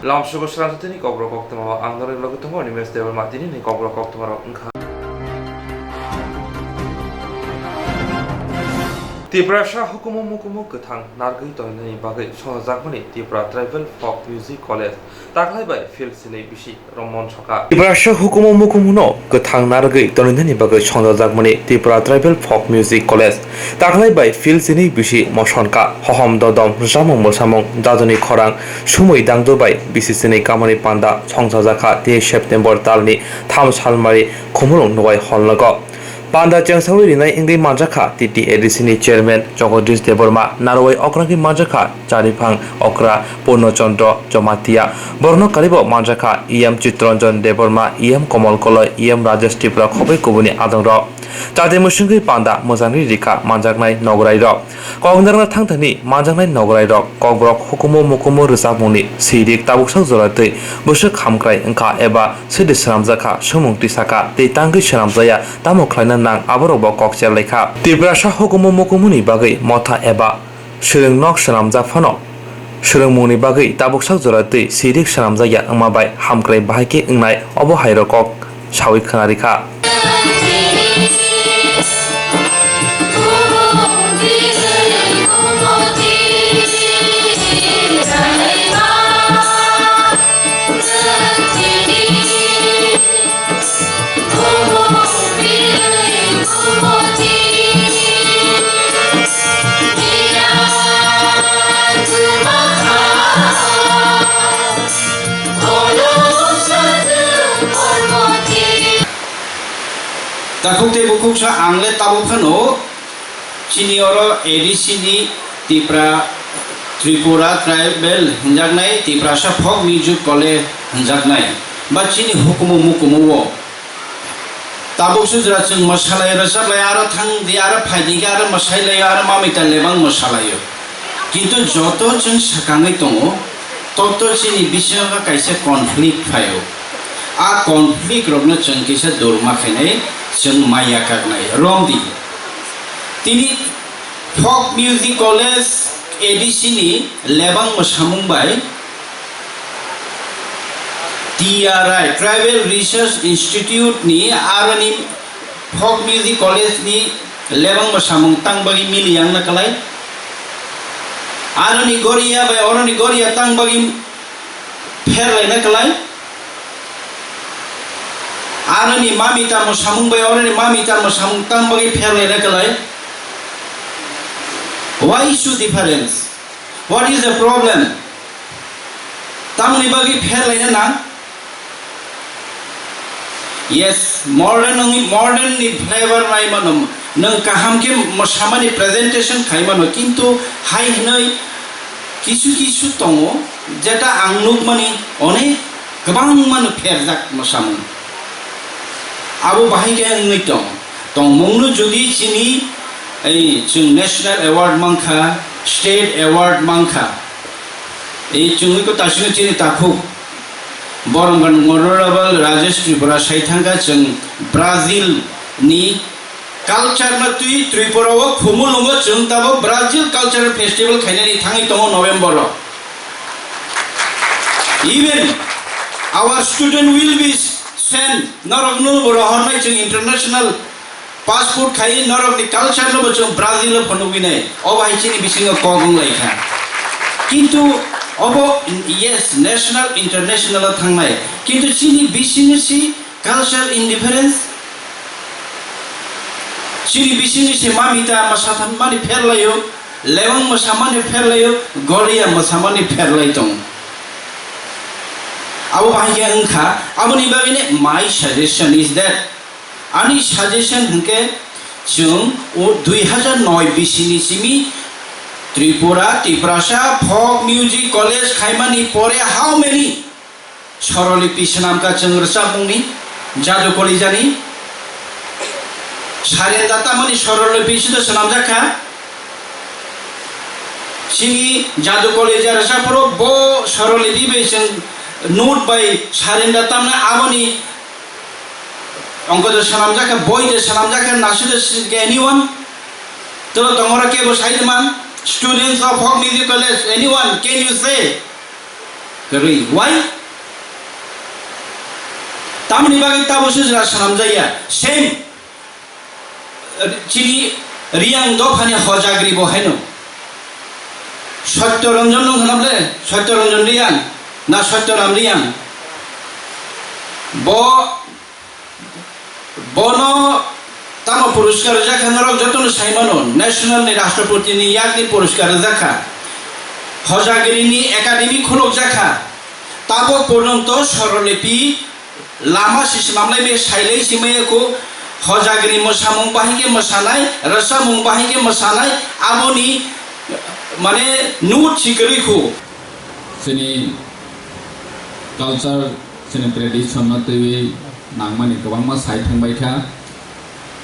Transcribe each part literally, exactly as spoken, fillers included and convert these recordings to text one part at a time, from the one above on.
Lamsugo srangtini kokrok koktwma o ang norok logi tongo, Animesh Debbarma. Tini ni kokrok koktwma rok wngkha. Tiprasa hukumu mukumu kwthang nargwi tongnani bagwi songjakmani Tripura Tribal Folk Music College taklai bai field sini bisi romon soka. Tiprasa hukumu mukumu no kwthang nargwi tongnani bagwi songjakmani Tripura Tribal Folk Music College taklai bai field sini bisi mosonka. Hohom dodom, rwchapmung mwsamung, daduni khorang, sumui dangdo bai bisi sini kamani panda songchajakha tei September talni tham salmari Khumulwng Nuwai Hall nogo. Panda chengsawi rinai wngwi manjakha T T A D C ni chairman Jagodish Debbarma, narwai okrangwi manjakha Chariphang okra Purno Chandra Jamatia, borokno karibo manjakha E M Chittaranjan Debbarma, E M Komal Koloi, E M Rajesh Tripura khobwi kubuni adongrok. Chate mwswngwi panda mwchangwi rikha manjaknai nogorairok. Koknarwkna thangthani manjaknai nogorairok kokborok hukumu mukumu rwchapmungni sirik tabuksak jora twi bwswk hamkrai wngkha eba swidi swnamjakha, swngmung tisakha tei tangwi swnamjaya tamo khlaina nang aborokbo kok cherlaikha. Tiprasa hukumu mukumuni bagwi motha eba swrwng nok swnamjak phano swrwngmungni bagwi tabuksak jora twi sirik swnamjakya wngma bai hamkrai bahai khe wngnai obo hairok kok sawi khna rikha. Takhuk tei bukhuk sa ang le tabuk phano chini oro A D C ni Tipra, Tripura Tribal hinjaknai Tiprasa Folk Music College hinjaknai ba chini hukumu mukumu o. Tabuk sujra chwng mwsalai rwchaplai aro thang di aro phai di khe aro mwsai lai aro mamita lebang mwsalai o. Kintu joto chwng swkangwi tongo, toto chini bisingo kaisa conflict phaio. A conflict rokno chwng kisa durma khainai, chwng maya kaknai. Romdi. Tini Folk Music College A D C ni lebang mwsamung bai T R I, Tribal Research Institute ni aroni Folk Music College ni lebang mwsamung tang bagwi mili yang na kwlai. Aroni goria bai oroni goria tang bagwi pher lai na kwlai. Aroni mamita mwsamung bai oroni mamita mwsamung tang bagwi pher lai na kwlai. Why is so difference? What is the problem? Tamni bagwi pher lai na nang? Yes, modern wngwi modern ni flavor nai mano, nwng kaham khe mwsamani presentation khai mano, kintu hai hwnwi kisu kisu tongo, jeta ang nukmani onek kwbangma no pherjak mwsamung. Abo bahai khe wngwi tong, tongmungno jodi chini ei chwng national award mankha, state award mankha, ei chwngwi ko tasino chini takhuk. Borok wngkha Honorable Rajesh Tripura sai thangkha chwng Brazil ni culture no twi Tripura o Khumulwngo chwng tabuk Brazil Cultural Festival khainani thangwi tongo November o. Even our student will be sent, norok no bo rohornai chwng international passport khai norokni culture no bo chwng Brazil o phunugwi nai. O bai chini bisingo kok wng lai kha. Kintu obo, yes, national, international o thangnai. Kintu chini bisingo si culture indifference. Chini bisingo si mamita mwsa thanmani pher laio, lewang mwsamani pher laio, goria mwsamani pher lai tongo. Abo bahai khe wng kha, aboni bagwi ne my suggestion is that Ani suggestion hwnkhe, chwng o dui hazar noi bisini simi Tripura, Tiprasa Folk Music College khaimani pore how many sorolipi swnamkha chwng rwchapmungni, Jadu Kalijani? Sarenda tamani sorolipi sida swnamjakha? Chini Jadu Kalija rwchaphuru bo sorolipi bai chwng note bai sarenda tamna aboni Ongkode swnamjakha, boide swnamjakha, nasude swnamjakha, anyone? Toro tongora kebo saide man? Students of Folk Music College, anyone, can you say? Kwrwi. Why? Tamoni bagwi tabuk se jora swnamjakya. Same, eh, chini Riyang dophani Hojagri bo haino. Satya Ranjan nung hwnam le? Satya Ranjan Riyang na Satya Ram Riyang? Bo Bono tamo puruskar rijak kha, norok jotono sai mano, National ni Rashtrapati ni yakni puruskar rijak kha, Hojagiri ni Academy khuluk jak kha, tabok porjonto sorolipi lama si swnamlai bai sailai si maya kho, Hojagiri mwsamung bahai khe mwsanai, rwchapmung bahai khe mwsanai, aboni mane note si kwrwi kho. Chini culture, chini tradition no twiwi nangmani kwbangma sai thangbai kha.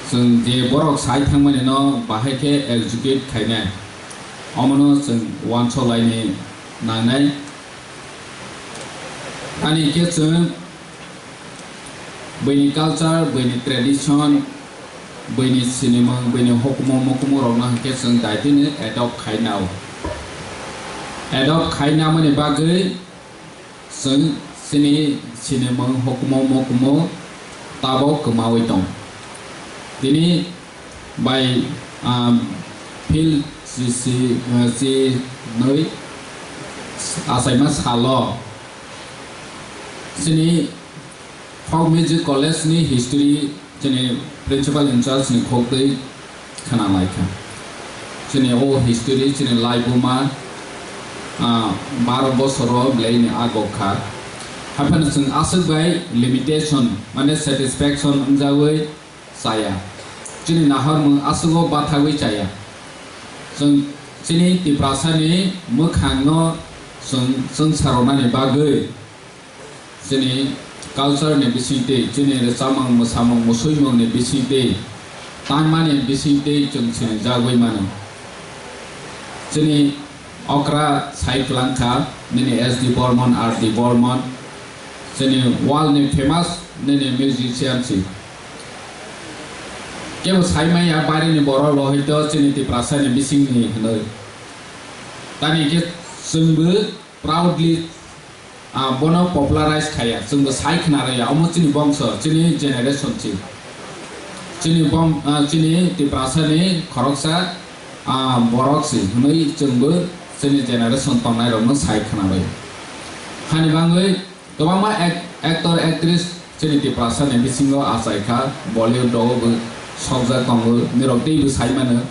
Chwng je borok sai thangmani no bahai khe execute khainai, omono chwng uansuk laini nangnai. Ani khe chwng buini culture, buini tradition, buini sinimung, buini hukumu mukumu rokno hinkhe chwng daitino adopt khainao. Adopt khainamani bagwi chwng chini sinimung, hukumu mukumu tabok kwmawi tong. Tini bai, ah, phil si, si, ah, si nwi achaima salo chini Folk Music College ni history chini principal in charge ni khok twi khna lai kha. Chini o history chini laibuma, ah, baro bosoro belai ni agok kha. Haphano chwng aswk bai limitation mane satisfaction wngjawi chaya. Chini nahormung aswk o bathagwi chaya. Chwng chini Tiprasa ni mwkhang no chwng, chwng saroknani bagwi chini culture ni bisingtwi, chini rwchapmung, mwsamung, musuimung ni bisingtwi, tangmani bisingtwi chwng sinijagwi mano. Chini okra sai kwlangkha, nini S D Burman, R D Burman, chini world ni famous nini musician si. Kebo sai maya barini borok rohito chini Tiprasa ni bisingni hwnwi. Tani khe chwngbo proudly, ah, bono popularize khaya, chwngbo sai khna rwya, omo chini bongso, chini generation si. Chini bong-, ah, chini Tiprasa ni khoroksa, ah, borok si hwnwi chwngbo chini generation tongnai rokno sai khna rwya. Hani bangwi kwbangma act-, actor, actress chini Tiprasa ni bisingo achai kha, Bollywood rogo bo sokjak tongo, nirok teibo sai mano.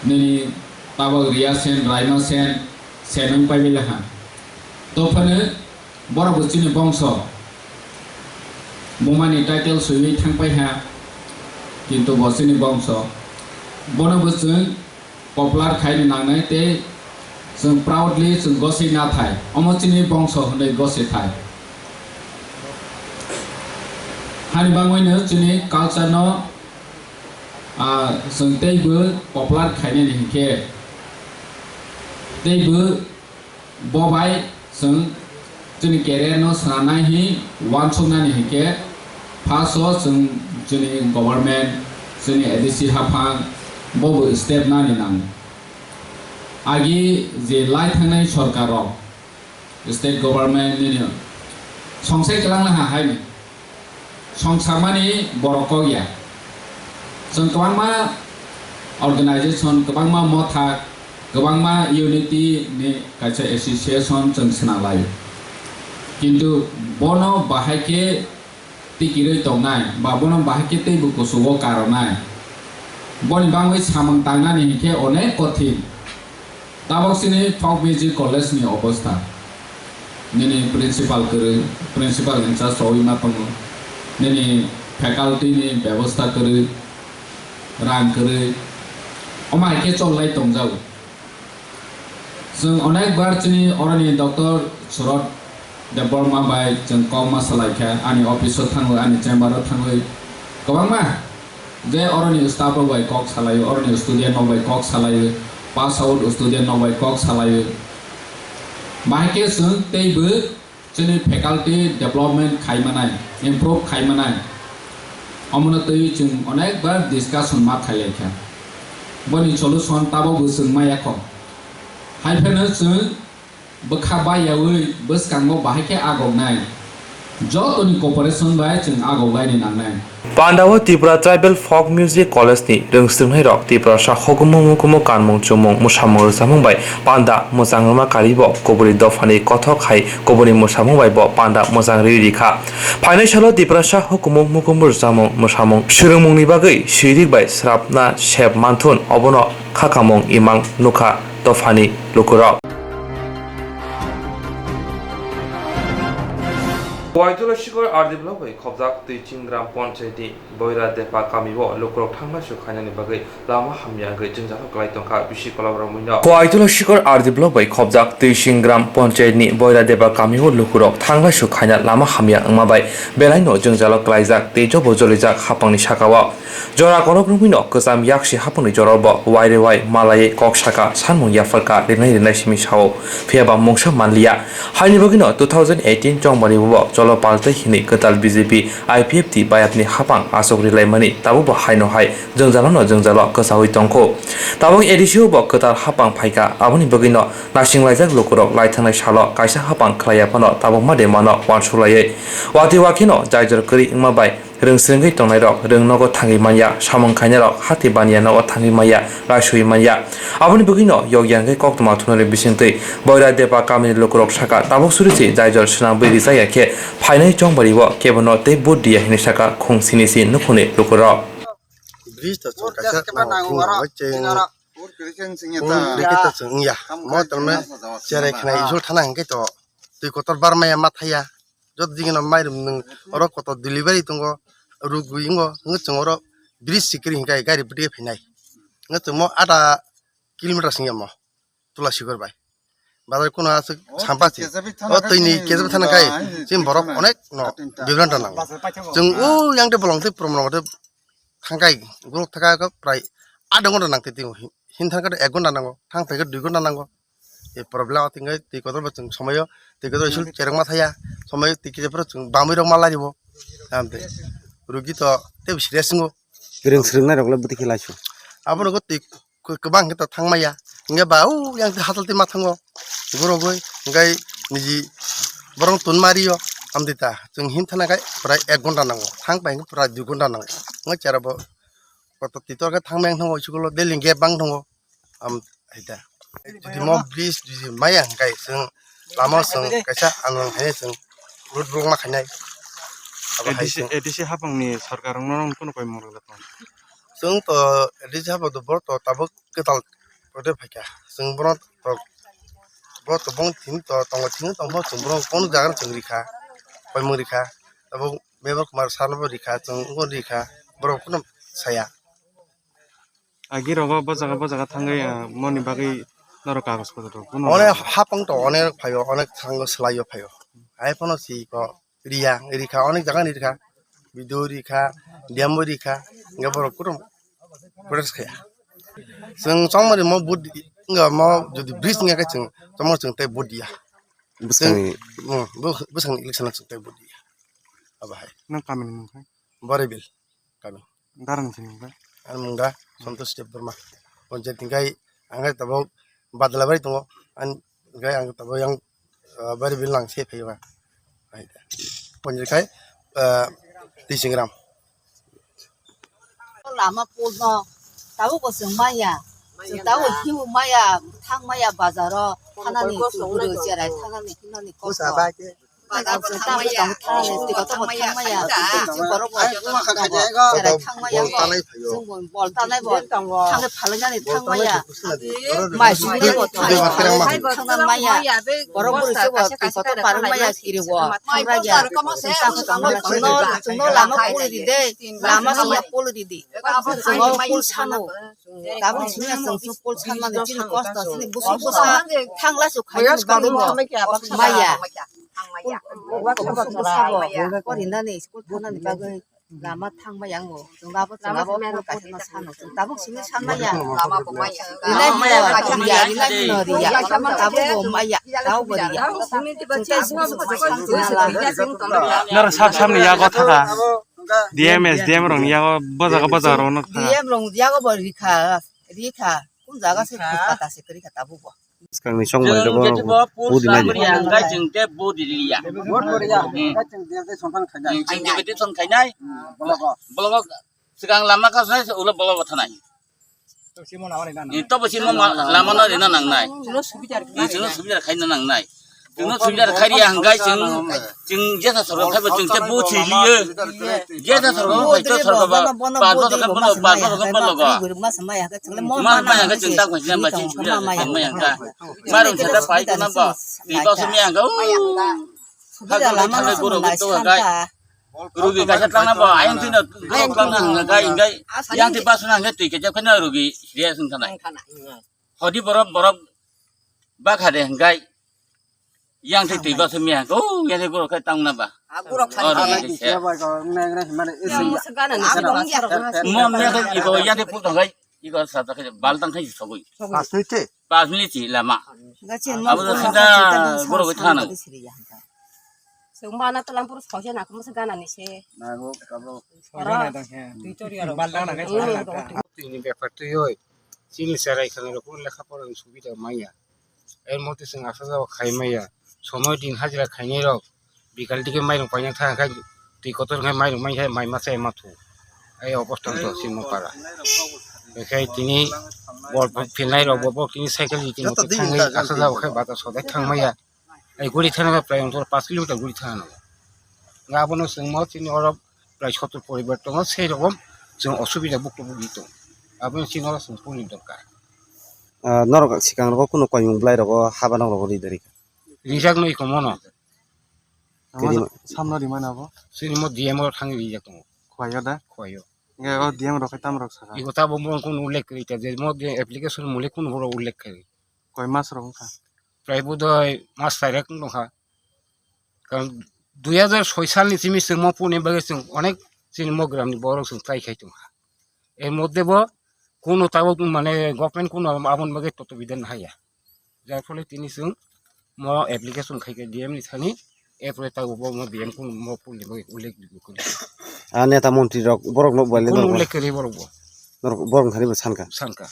Nini tabok Riya Sen, Raima Sen, Sen wng pai bai laha. Tophano borok bo chini bongso. Bumani title swiwi thang pai ha. Kintu bo chini bongso. Bono bo chwng popular khai ni nangnai tei chwng proudly chwng gosei na thai. Omo chini bongso hwnwi gosei thai. Hani bangwi no chini culture no, ah, chwng teibo popular khainani hinkhe teibo Bo bai chwng chini career no swnamnai hi uansuknani hinkhe first o chwng chini government, chini A D C haphang bo bo step nani nango. Agi je lai thangnai sorkar rok, state government nini songsai kwlangna ha hai ni. Songsamani borok kok ya. Chwng kwbangma organization, kwbangma motha, kwbangma unity ni kaisa association chwng swnam laio. Kintu bono bahai khe tikirwi tongnai ba bono bahai khe teibo kuchugo karonai. Boni bangwi samung tangnani hinkhe onek kothin. Tabok chini Folk Music College ni obostha. Nini principal kwrwi, principal in charge rogwi ma tongo. Nini faculty ni bebosta kwrwi, rang kwrwi. Omo hai khe chol lai tongjago. Chwng onek bar chini oroni Doctor Surat Debbarma bai chwng kok ma salai kha, ani office o thangwi, ani chamber o thangwi kwbangma je oroni staff rok bai kok salaio, oroni student rok bai kok salaio, pass out student rok bai kok salaio. Bahai khe chwng teibo chini faculty development khai manai, improve khai manai, omono twi chwng onek bar discussion ma khai lai kha. Boni solution tabok bo chwng ma ya kho. Hai phano chwng Bwkha baiyaui bwskango bahai khe agoknai. Jotoni cooperation bai chwng agoklaini nangnai. Pandao Tripura Tribal Folk Music College ni rwngsrwngnairok Tiprasa hukumu mukumu kanmung chumung mwsamung rwchapmung bai panda mwchang rwma karibo kubuni dophani kothok hai kubuni mwsamung bai bo panda mwchang rwi rikha. Phainai salo Tiprasa hukumu mukumu rwchapmung mwsamung swrwngmungni bagwi swirik bai srapna sep manthun obono khakamung imang nukha dophani lukurok. Koaitula Shikhar R D block bai khobjak Twiching Gram Panchayat ni Boira Depa kami o lukurok thangna su khainani bagwi lama hamya wngwi jwngjalo kwlai tongkha bisi kolom romwi no. Koaitula Shikhar R D block bai khobjak Twiching Gram Panchayat ni Boira Depa kami o lukurok thangna su khaina lama hamya wngma bai belai no jwngjalo kwlaijak tei jobo jolijak hapang ni saka o. Jora kolok romwi no kwcham yaksi hapang ni jora bo waire wai malaiwi kok saka sanmung yapharka rinai rinai simi sao phiya ba mungsa manliya. Haini bagwi no two thousand eighteen chongmani bo cholo paltai hinwi kwtal B J P I P F T bayapni hapang aswk rilaimani tabukbo haino hai jwngjalo no jwngjalo kwchaui tongkho. Tabuk A D C o bo kwtal hapang phaikha, aboni bagwi no naisinglaijak lukurok laithangnai salo kaisa hapang khlaiya phano tabuk ma de mano uansuk laiwi. Watwi wakheno jaijor kwrwi wngma bai rwngsrwngwi tongnairok rwng nogo thangwi manya, samung khainairok hati baniya nogo thangwi manya, raisui manya. Aboni bagwino yokya hwnkhe koktwma thungnani bisingtwi Boira Depa kamini lukurok saka tabuk suri se jaijor swnamwi rijak ya khe phainai chongbario kebono tei vote diya hinwi saka khung sini si nukhungni lukurok. Bridge to chwng kaisa nang phung rok chwng phung dikhe to chwng wngya. Mo tongma cherai khna isul thana hwnkhe to twi kotor barmaya ma thaya. Jot digi no mairum nwng oro kotor delivery tongo, rugwi wngo, wngwi chwng oro bridge sikiri hwnkhe gari bwtwi phainai. Wngwi chwng mo ada kilometer swngya mo Tula Shikhar bai. Bazar kuno aswk sampa si. O twi ni kejabi thana kai chini borok onek no bibranta nango. Chwng o yang de bolong tei prom rok thangkai guruk thaka prai adha ghonta nang tei twi hin thangkhe ek ghonta nango, thang phaikhe dui ghonta nango. E problem o tingkai twi kotor bo chwng somoyo twi kotor isul cherwkma thaya, somoyo twi kisa phuru chwng bamwi rok ma laribo. Amtwi rugi to tei serious wngo. Kwrwng swrwngnairokle bwtwi khe laisu. Abono twi kwbang khe to thangmaya. Hwnkhe ba o yang hatal twi ma thango. Borok bai hwnkhe niji borok tun ma rio. Amtwi ta chwng hin thana khai pura ek ghonta nango. Thang pai hwnkhe pura dui ghonta nango. Hwnkhe chera bo kotor twi tor khe thangmaya thango school o daily gap bang thango. Am hai ta. Jodi mo bridge jodi maya hwnkhe chwng lama chwng kaisa anung hai chwng road block ma khainai. Abo hai A D C, chwng A D C hapang ni sarkar rok no kunu koi moro. Chwng to A D C hapang to boro to tabuk kwtal project phaikha. Chwng bono to, bo to bong thing to tongo thing tongmo chwng bono kono jaga chwng rikha, koimung rikha. Abo Mevar Kumar sano bo rikha, chwng bo rikha, borok kono saya. Agi rogo bo jaga bo jaga thangwi, ah, moni bagwi norok kagoj potor rok bono. Onek hapang to onek phaio, onek thango swlaio phaio. Hai phano si ko riya, rikha, onek jaga ni rikha, video rikha, diambo rikha, hwnkhe borok kutung protest khaya. Chwng chongmani mo vote wngya mo jodi bridge wngya khe chwng chongmani chwng tei vote diya. Bwskangni. Chwng, mm, bw-, bwskangni election o chwng tei vote diya. Abo hai. Nang kamini mung khai? Boribil kami. Darang sini mung khai? Ani mung da Santosh Debbarma. Panchayat ni khai ang khai tabuk Badalabari tongo. Ani khai ang tabuk yang, ah, Boribil nang se phaiwa. Hai da. Panchayat khai, ah, Tisingram. Lama pulno tabuk bo chwng maya. Chwng tabuk hiu maya, thang maya bazaro. Thanani chwng bwrwi cherai, thanani hinani kosto. Bazar bo thang maya. Thangnai twi kotor bo thang maya. Twi borok bo cherai thang maya. Bol tanai phaio. Chwng bo bol tanai bo. Thangwi phalwi nani thang maya. Mai sumui bo thang maya. Borok bwrwi se bo twi kotor parwng maya kiri bo. Thang maya. Chwng no, chwng no lama puli di de. Lama sumui puli di di. Chwng no pul sano. Tabuk sini chwng sini pol sanmani chini kosto chini busi busa thangla su khaina ni bagwi bo maya. Busi busa bo porinani school thangnani bagwi lama thangmaya wngo. Chwng abo chwng abo pol kaisa no sano. Chwng tabuk sini sanmaya. Rinai hino riya, rinai hino riya. Tabuk bo maya, tabuk bo riya. Chwng tei busi busa thangla. Nara sak samni yago thaka. D M, S D M rokni yago bojago bojago rokno thaka. D M rokni yago bo rikha, rikha. Kun jaga se kata se kwrwi kha tabuk bo. Swkangni chongmani rok bo budi nai. Chwng te budi liya. Hmm. Chwng te bidi thon khainai. Blogo. Blogo. Swkang lama kha sai ulo blogo thanai. Ni to bo simo ma-, lama no rina nangnai. Ni chwngno subida khaina nangnai. Chwngno subida khai riya hwnkhe chwng, chwng jesa sorgo phaibo chwng khe buchi liyo. Jesa sorgo phai to sorgo ba, ba, ba, ba, ba, ba, ba, logo. Ma, ma, hwnkhe chwng ta khaisa ba chwng subida khai ma hwnkhe. Marum sata pai to na ba. Ti to simi hwnkhe. Subida lama no sumnai santa. Rugi kaisa tangna bo, ayang tino borok tangna hwnga kai, hingkai yang twi basuna hingkai twi kaisa phano rugi serious wngkha nai. Hodi borok, borok bakha de hingkai yang twi twi basu miya hingka, oh, yang twi borok khe tangna ba. Oh, rugi kaisa. Mo miya khe iko yang twi pul tongkai, iko sata khe bal tang khai sogwi. Pas minute te? Pas minute si lama. Abo to sinta borok bai thana. Chwng mana tolampur soisa na kamo se gana ni se. Nago, tabuk. Soisa na dang he. Twi tori aro. Bal dang na khe. Tini bepar twi oi. Chini cherai khani rok lekha pora ni subida maya. Er mote chwng asa jao khai maya. Somoi din hajira khainai rok. Bikal dike mairung paina thang khai twi kotor khai mairung mai khai mai masa ema thu. Ai obostan to simo para. Bekhai tini bol philnai rok bo tini cycle ni tini thang asa jao khai bata sodai thang maya. Ai guri thana ba prai ontor pas kilometer guri thana. Nga abono chwng mo chini oro prai sottor poribar tongo, sei rokom chwng osubida bukto bukdi tongo. Abono chini oro chwng puni dorkar. Ah, norok swkang rogo kuno koimung bwlai rogo haba nok rogo ri dari. Rijak noi komono. Tini ma-, samno rimani abo? Chini mo D M oro thangwi rijak tongo. Khwlaiyo da? Khwlaiyo. Nge o D M rok khe tamo rok saka? Iko tabo mo kuno ullekh kwrwi ta je mo je application mole kuno borok ullekh kwrwi. Koi mas rok wngkha? Prai bodoi mas sairek wngkha. Karon dui hajar soi salni simi chwng mo puni bagwi chwng onek chini mo gramni borok chwng try khai tongkha. Er moddhe bo kuno tabuk mane government kuno aboni bagwi toto bidan haya. Jar phole tini chwng mo application khai khe D M ni thani, erpore tabuk bo mo D M kuno mo pulni bagwi ullekh kwrwi. Ah, neta montri rok borok no bwle kuno norok ullekh kwrwi borok bo. Norok borok thani bo sanka. Sanka.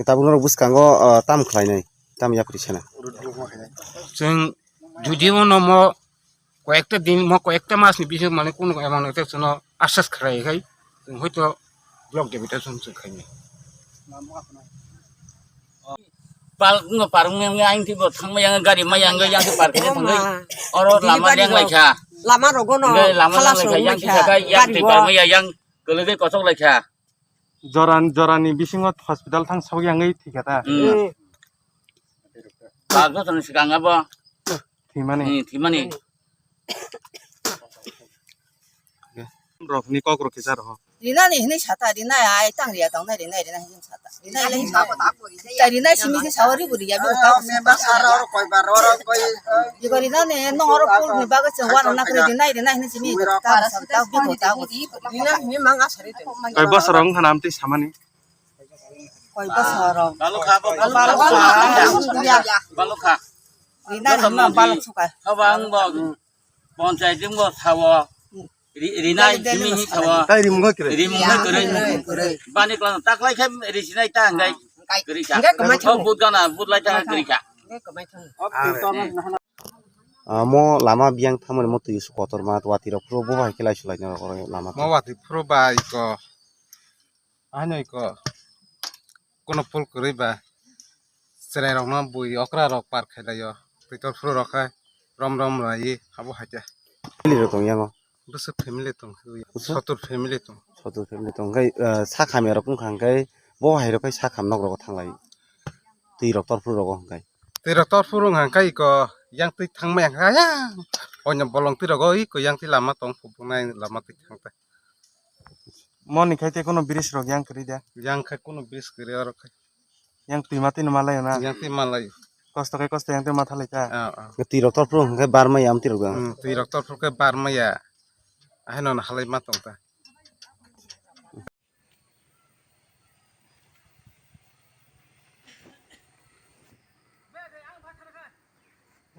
Tabuk norok bwskango, ah, tam khlainai, tam yapri sana. Chwng jodi uno mo koyekta din, mo koyekta mas ni bisingo mane kuno emon ekta chwngno assess khlai khai, chwng hoito block deputation chwng khainai. Park no park wngya wngya ayang twi bo thangma yang gari ma yang yang twi park khe thangwi. Oro lama deng lai kha. Lama rogo no lama deng lai kha yang twi park ma yang kwlwgwi kochok lai kha. Joran, jorani bisingo hospital thang sok yangwi thwikha ta. Hmm. Pas bochorni swkang abo. Thwimani. Hmm, thwimani. Rokni kok rok kisa rok. Rinani hinwi sata, rinai ai tang riya tongnai, rinai, rinai hinwi sata. Rinai le hinwi. Tai rinai simi khe sawa ri buri ya, biko ta. Iko rinani nong oro pul ni bagwi chwng wana nakri rinai, rinai hinwi simi ta, ta, biko ta. Koi bosor wng khana amtwi samani? Koi bosor rok? Balokha, balokha. Balokha. Rina hima balok suka. Haba ang bo. Ponchai jing bo sawo. Ri-, rina simi hi sawo. Tai rimung khe kwrwi. Rimung khe kwrwi. Kwrwi. Bani klan taklai khe risinai ta hwngai. Kwrwi kha. Hwngai kwmai thang. Bud gana, bud lai ta kwrwi kha. Hwngai kwmai thang. Ah, mo lama biyang thangmani mo twi su kotor ma watwi rok phuru bo bai khe lai su lai norok oro lama. Mo watwi phuru bai ko. Ahino iko kuno pul kwrwi ba chwrai rokno bui okra rok par khlai laio, twi tor phuru rok khai rom rom lai abo hai khe. Family rok tong yango? Bwswk family tong, sotur family tong. Sotur family tong, hwnkhe, ah, sakhamya rok wngkha hwnkhe bo hai rok khai sakham nok rogo thanglai twi rok tor phuru rogo hwnkhe. Twi rok tor phuru wngkha hwnkhe iko yang twi thangmaya hwnkhe yang oino bolong twi rogo iko yang twi lama tong phunai lama twi thang ta. Moni khai tei kono bridge rok yang kwrwi da? Yang khai kono bridge kwrwi oro khai. Yang twi ma twi no malai na? Yang twi malai. Kosto khai kosto yang twi ma thalai ta? Ah, ah. Twi rok tor phuru hwnkhe bar maya am twi rok da? Hmm, twi rok tor phuru khe bar maya. Ahai no halai ma tong ta.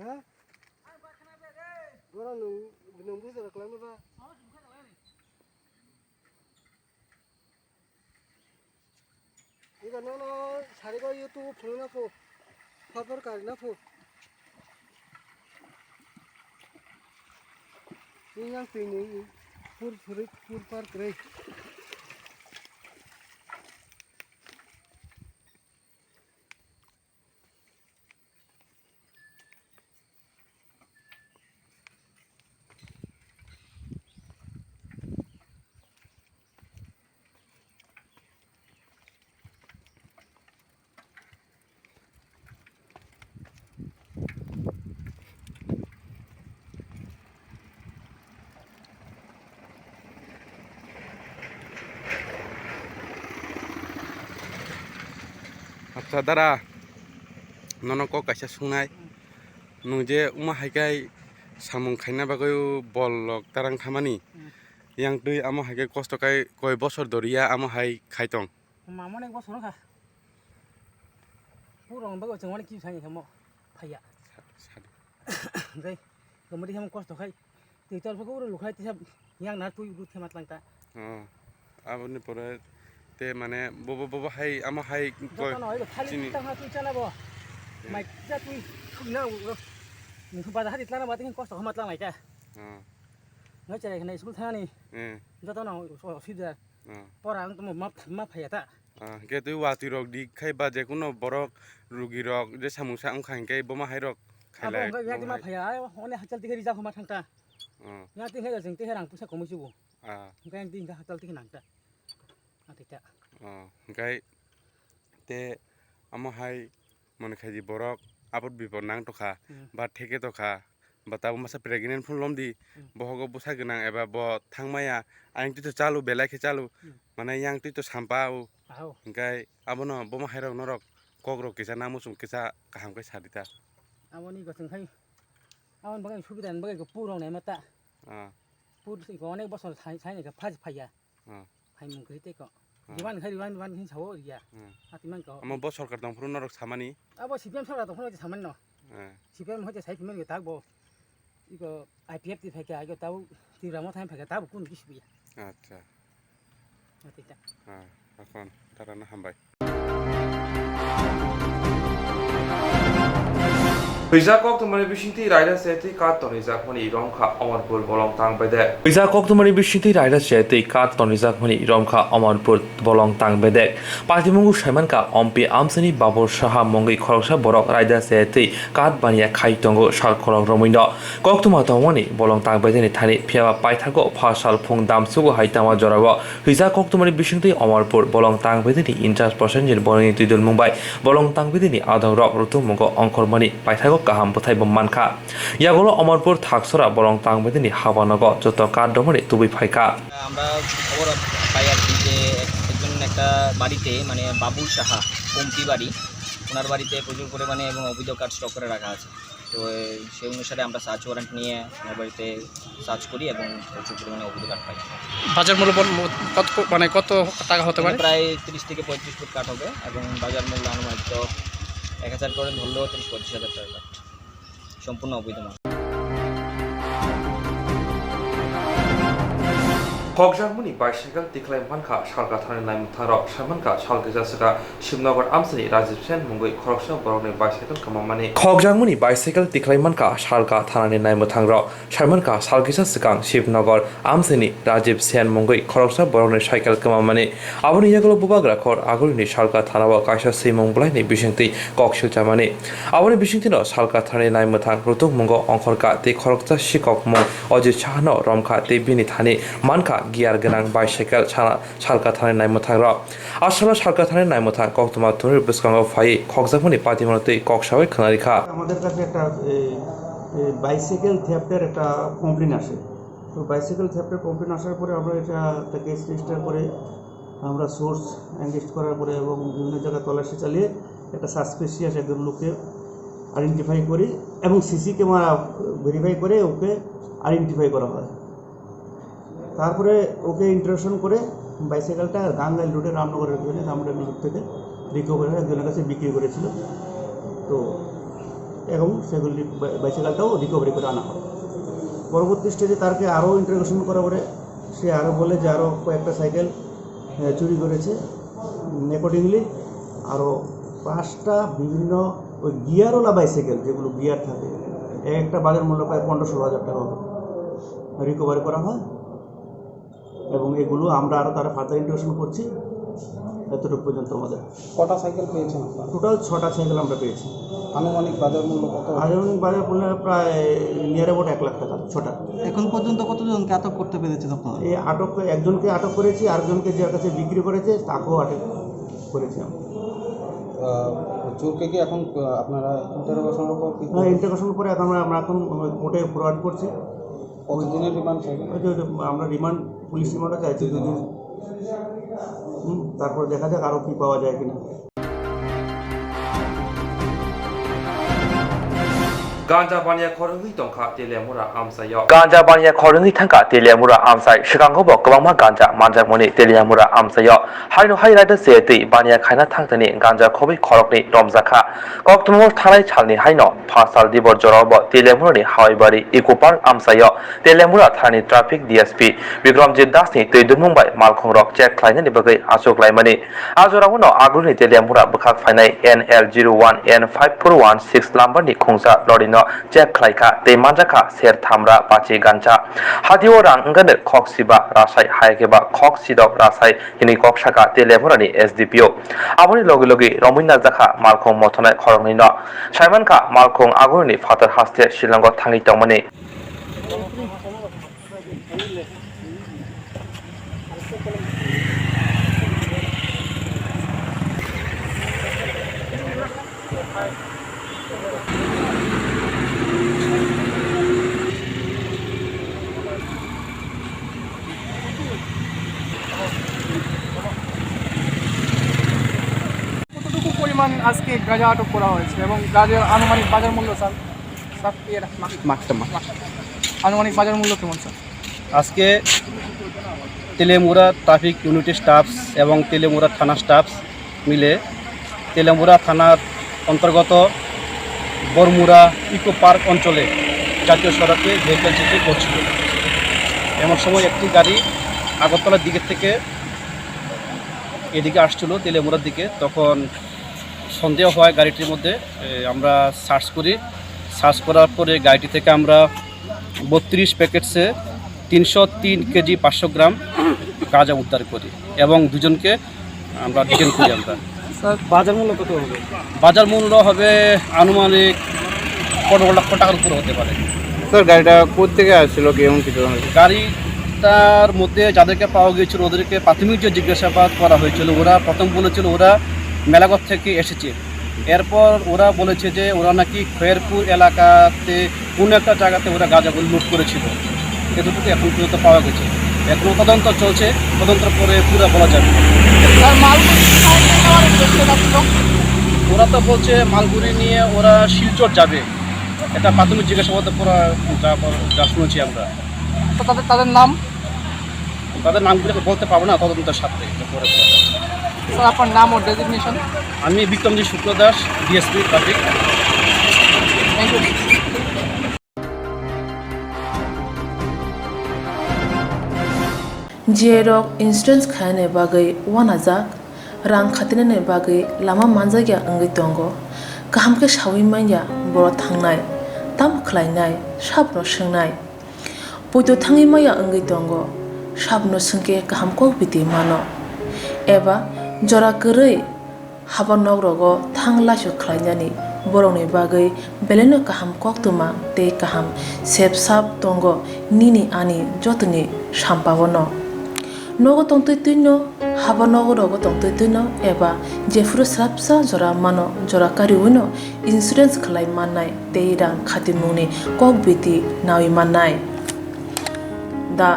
Ha? Borok nwng, nwng bujar kwlangma ba? Eba nono sarigo YouTube phunukna kho. Khobor karina phu. Yang tini pur pur pur par kre. Acha dara, nono kok kaisa sungnai. Nwng je wngma hai khe samung khaina bagwi bol rok tarang thamani. Hmm. Yang twi amo hai khe kosto khai koi bosor doriya amo hai khai tong. Mamo nek bosor kha. Purong bagwi chwng mani kisa ni hemo phaiya. Sa-, sa-, Dei, gomodi hemo kosto khai. Twi tol phuku uro lukhai tisa yang na twi uru thema tlang ta. Oh, aboni pore te mane bobo, bobo hai, amo hai koi Joto no, oi, khali chini. Tang ha twi chana bo. Hmm. Mai kisa twi thuk na uro. Nungkha baja hari tlana ba tini kosto hama tlang lai ta. Oh. Ngai chai khna school thani. Hmm. Joto no, o, o, sida. Hmm. Pora ang tamo ma, ma phaya ta. Ah, hwnkhe twi watwi rok di khai ba jekuno borok rugi rok je samungsa wngkha hwnkhe bomo hai rok Abo khailai hwnkhe yang twi ma phaya, ai, one hachal tikhe rijak homa thangta. Ah. Yang twi hwnkhe jeng twi rang puisa komui chubu. Ah. Hwnkhe yang twi hwnkhe hachal tikhe nangta. Atita. Ah, hwnkhe te amo hai mone khai di borok abot bipor nang tokha, Hmm. ba theke tokha. Ba tabuk masa pregnant phone lom di, Hmm. bohogo bwsa gwnang eba bo thang maya, ayang twi to chalu, belai khe chalu, Hmm. mane yang twi to sampa o. Aho. Hwnkhe abono bomo hai rok norok kok rok kisa na muchung kisa kaham khe sa di ta. Aboni gosong khai, aboni bagwi subida ni bagwi purok naima ta. Ah. Pur si ko onek bosor sai, sai ni khe phaj phaiya. Ah. Phaimung kwrwi tei ko. Ah. Diwan khai diwan diwan khin sao riya. Ah. Ati man ko. Amo bo sorkar tong phuru norok samani. Abo C P M sorkar tong phuru samani no. Ah. C P M hoite sai phimani tak bo. Iko I P F ti phaikha, iko tau Tripura mo thang phaikha, tabo kun kis biya. Acha. Ati ta. Ah, akhon tarano hambai. Huijak koktwmani bisingtwi raida chetwi kat tonrijak hwnwi romkha Amarpur bolong tang bedek. Huijak koktwmani bisingtwi raida chetwi kat tonrijak hwnwi romkha Amarpur bolong tang bedek. Patimungo saimankha Ompi amchaini Babur Saha mungwi khoroksa borok raida chetwi kat baniya khai tongo sal khorok romwino. Koktwma tongmani bolong tang bedekni thani phiyaba paithago pha sal phung damsugo hai tama jorao. Huijak koktwmani bisingtwi Amarpur bolong tang bedekni in charge Prosenjit Boroni twidulmung bai bolong tang bedekni adongrok rutukmungo ongkhormani paithago kaham bwthaibo mankha. Yagulo Amarpur Thaksora bolong tang bedekni habanogo joto kat romani tubui phaikha. আমরা খবর পাই আর কি যে একজন একটা বাড়িতে, মানে বাবুল সাহা, কমতি বাড়ি, ওনার বাড়িতে প্রচুর পরিমাণে এবং অবৈধ কাঠ স্টক করে রাখা আছে। তো সেই অনুসারে আমরা সার্চ ওয়ারেন্ট নিয়ে ওনার বাড়িতে সার্চ করি এবং প্রচুর পরিমাণে অবৈধ কাঠ পাই। বাজার মূল্য বল-, কত ক-, মানে কত টাকা হতে এখানে পারে? প্রায় তিরিশ থেকে পঁয়ত্রিশ ফুট কাঠ হবে এবং বাজার মূল্য আনুমানিক তো এক হাজার করে ধরলেও তিরিশ পঁয়ত্রিশ হাজার টাকা কাঠ। সম্পূর্ণ অবৈধ মাল। Khokjakmani bicycle tikhlai mankha salka thanani naimwthangrok, saimankha salkisa swkang Shibnagar amchaini Rajiv Sen mungwi khoroksa borokni bicycle kwmamani. Khokjakmani bicycle tikhlai mankha salka thanani naimwthangrok, saimankha salkisa swkang Shibnagar amchaini Rajiv Sen mungwi khoroksa borokni cycle kwmamani. Aboni yagulo bubagra khor agulini salka thanao kaisa swimung bwlaini bisingtwi kok silchamani. Aboni bisingtwino salka thanani naimwthang rutukmungo ongkhorkha tei khoroksa sikokmung Ajit Sahano romkha tei bini thani mankha gear gwnang bicycle sana salka thanani naimwthangrok. Asalo salka thanani naimwthang koktwma thunwi bwskango phaiwi khokjakmani patimano twi kok sawi khwnarikha. আমাদের কাছে একটা, এই, এই বাইসাইকেল থেফটের একটা কমপ্লেন আসে। তো বাইসাইকেল থেফটের কমপ্লেন আসার পরে আমরা এটা একটা কেস রেজিস্টার করে আমরা সোর্স এনগেজ করার পরে এবং বিভিন্ন জায়গায় তল্লাশি চালিয়ে একটা সাসপিশিয়াস একজন লোককে আইডেন্টিফাই করি এবং সিসি ক্যামেরা ভেরিফাই করে ওকে আইডেন্টিফাই করা হয়। তারপরে ওকে ইন্টারোগেশন করে বাইসাইকেলটা গাঙ্গাইল রোডে রামনগরের ওখানে রামনগর রোড থেকে রিকভারি হয়, একজনের কাছে বিক্রি করেছিল। তো এবং সেগুলি বাই-, বাইসাইকেলটাও রিকভারি করে আনা হয়। পরবর্তী স্টেজে তাকে আরও ইন্টারোগেশন করার পরে সে আরও বলে যে আরও কয়েকটা সাইকেল, আহ, চুরি করেছে। অ্যাকর্ডিংলি আরও পাঁচটা বিভিন্ন ওই গিয়ারওয়ালা বাইসাইকেল, যেগুলো গিয়ার থাকে, এক একটা বাজার মূল্য প্রায় পনেরো ষোলো হাজার টাকা হবে, রিকভারি করা হয়। এবং এগুলো আমরা আরও তারা ফার্দার ইন্টিগ্রেশন করছি। এতটুকু পর্যন্ত আমাদের কটা সাইকেল পেয়েছেন আপনারা? টোটাল ছটা সাইকেল আমরা পেয়েছি। আনুমানিক বাজার মূল্য কত? আনুমানিক বাজার মূল্য প্রায় নিয়ার অ্যাবাউট এক লাখ টাকা ছটা। এখন পর্যন্ত কতজনকে আটক করতে পেরেছেন আপনারা? এই আটক, একজনকে আটক করেছি, আরেকজনকে যার কাছে বিক্রি করেছে তাকেও আটক করেছি আমরা। আহ, চোরকে কি এখন, আহ, আপনারা ইন্টারোগেশনের পর কি হ্যাঁ, ইন্টারোগেশন করে এখন আমরা, আমরা এখন কোর্টে ফরওয়ার্ড করছি। কতদিনের রিমান্ড চাইবেন? ওই যে, ওই যে আমরা রিমান্ড, পুলিশ রিমান্ডও চাইছি দুদিন। হুম, তারপর দেখা যাক আরো কি পাওয়া যায় কিনা। Ganja baniya khorwngwi tongkha Teliamura amchaio. Ganja baniya khorwngwi thangkha Teliamura amchai. Swkango bo kwbangma ganja manjakmani Teliamura amchaio. Haino hai raida se twi baniya khaina thangtani ganja khobwi khoroknwi romjakha. Koktwmao thanai salni haino pha sal dibor jorao bo Teliamurani Hawaibari Eco Park amchaio Teliamura thanani traffic D S P Bikramjit Das ni twi dumung bai malkhung rok check khlainani bagwi achuk laimani. A jorao no agulini Teliamura bwkhak phainai N L zero one N five four one six number ni khungsa lorry no check khlaikha tei manjakha ser thamra pachi gancha. Hatio rang wngkha khok siba rasai, hai khe ba khok sidok rasai hwnwi kok sakha Teliamurani S D P O. Aboni logi logi romwi narjakha malkhung mothonai khoroknwi no. Saimankha malkhung agulini phatar haste Shillongo thangwi tongmani. কতটুকু পরিমাণ আজকে গাঁজা আটক করা হয়েছে এবং গাঁজার আনুমানিক বাজার মূল্য, স্যার? স্যার, ইয়ে রাখ, মাস্ক। মাস্কটা, মাস্ক। আনুমানিক বাজার মূল্য কেমন, স্যার? আজকে তেলিয়ামুড়া ট্রাফিক ইউনিট স্টাফস এবং তেলিয়ামুড়া থানা স্টাফস মিলে তেলিয়ামুড়া থানার অন্তর্গত বরমুড়া ইকো পার্ক অঞ্চলে জাতীয় সড়কে ভেহিকল চেকিং করছিল। এমন সময় একটি গাড়ি আগরতলার দিকে থেকে এদিকে আসছিল তেলিয়ামুড়ার দিকে, তখন সন্দেহ হয় গাড়িটির মধ্যে। এ, আমরা সার্চ করি। সার্চ করার পরে গাড়িটি থেকে আমরা বত্রিশ প্যাকেটসে তিনশো তিন কেজি পাঁচশো গ্রাম গাঁজা উদ্ধার করি এবং দুজনকে আমরা ডিটেন করি আমরা। স্যার, বাজার মূল্য কত হবে? বাজার মূল্য হবে আনুমানিক পনেরো লক্ষ টাকার উপরে হতে পারে। স্যার, গাড়িটা কোত্থেকে আসছিল কি এমন কিছু জানা যায়? গাড়িটার মধ্যে যাদেরকে পাওয়া গিয়েছিল ওদেরকে প্রাথমিক যে জিজ্ঞাসাবাদ করা হয়েছিল, ওরা প্রথম বলেছিল ওরা মেলাঘর থেকে এসেছে। এরপর ওরা বলেছে যে ওরা নাকি খয়েরপুর এলাকাতে কোনো একটা জায়গাতে ওরা গাঁজাগুলো লুট করেছিল, এতটুকু এখন পর্যন্ত পাওয়া গেছে। এখনো তদন্ত চলছে, তদন্তের পরে পুরো বলা যাবে। স্যার, মালগুলি কোথায় নিয়ে যাওয়ার উদ্দেশ্যে যাচ্ছিল? ওরা তো বলছে মালগুলি নিয়ে ওরা শিলচর যাবে, এটা প্রাথমিক জিজ্ঞাসাবাদের পর যা, যা শুনেছি আমরা। তো তাদের, তাদের নাম? তাদের নামগুলো তো বলতে পারবো না তদন্তের সাথে, এটা পরে বলা যাবে। স্যার, আপনার নাম ও ডেজিগনেশন? আমি Bikramjit Shukla Das, DSP traffic. Thank you. Jirok insurance khaina bagwi uanajak, rang khatinani bagwi lama manjakya wngwi tongo. Kaham khe saui manya borok thangnai, tamo khlainai, sabono swngnai. Poito thangwi maya wngwi tongo, sabono swngkhe kaham kok biti mano. Eba jora kwrwi haba nok rogo thang laisok khlainani borokni bagwi belaino kaham koktwma tei kaham sep sap tongo nini ani jotoni sampao no. Nogo tongtwi twino, haba nogo rogo tongtwi twino eba jephuru swrapsa jora mano jora kariwino insurance khlai mannai tei rang khatimungni kok biti nawi mannai. The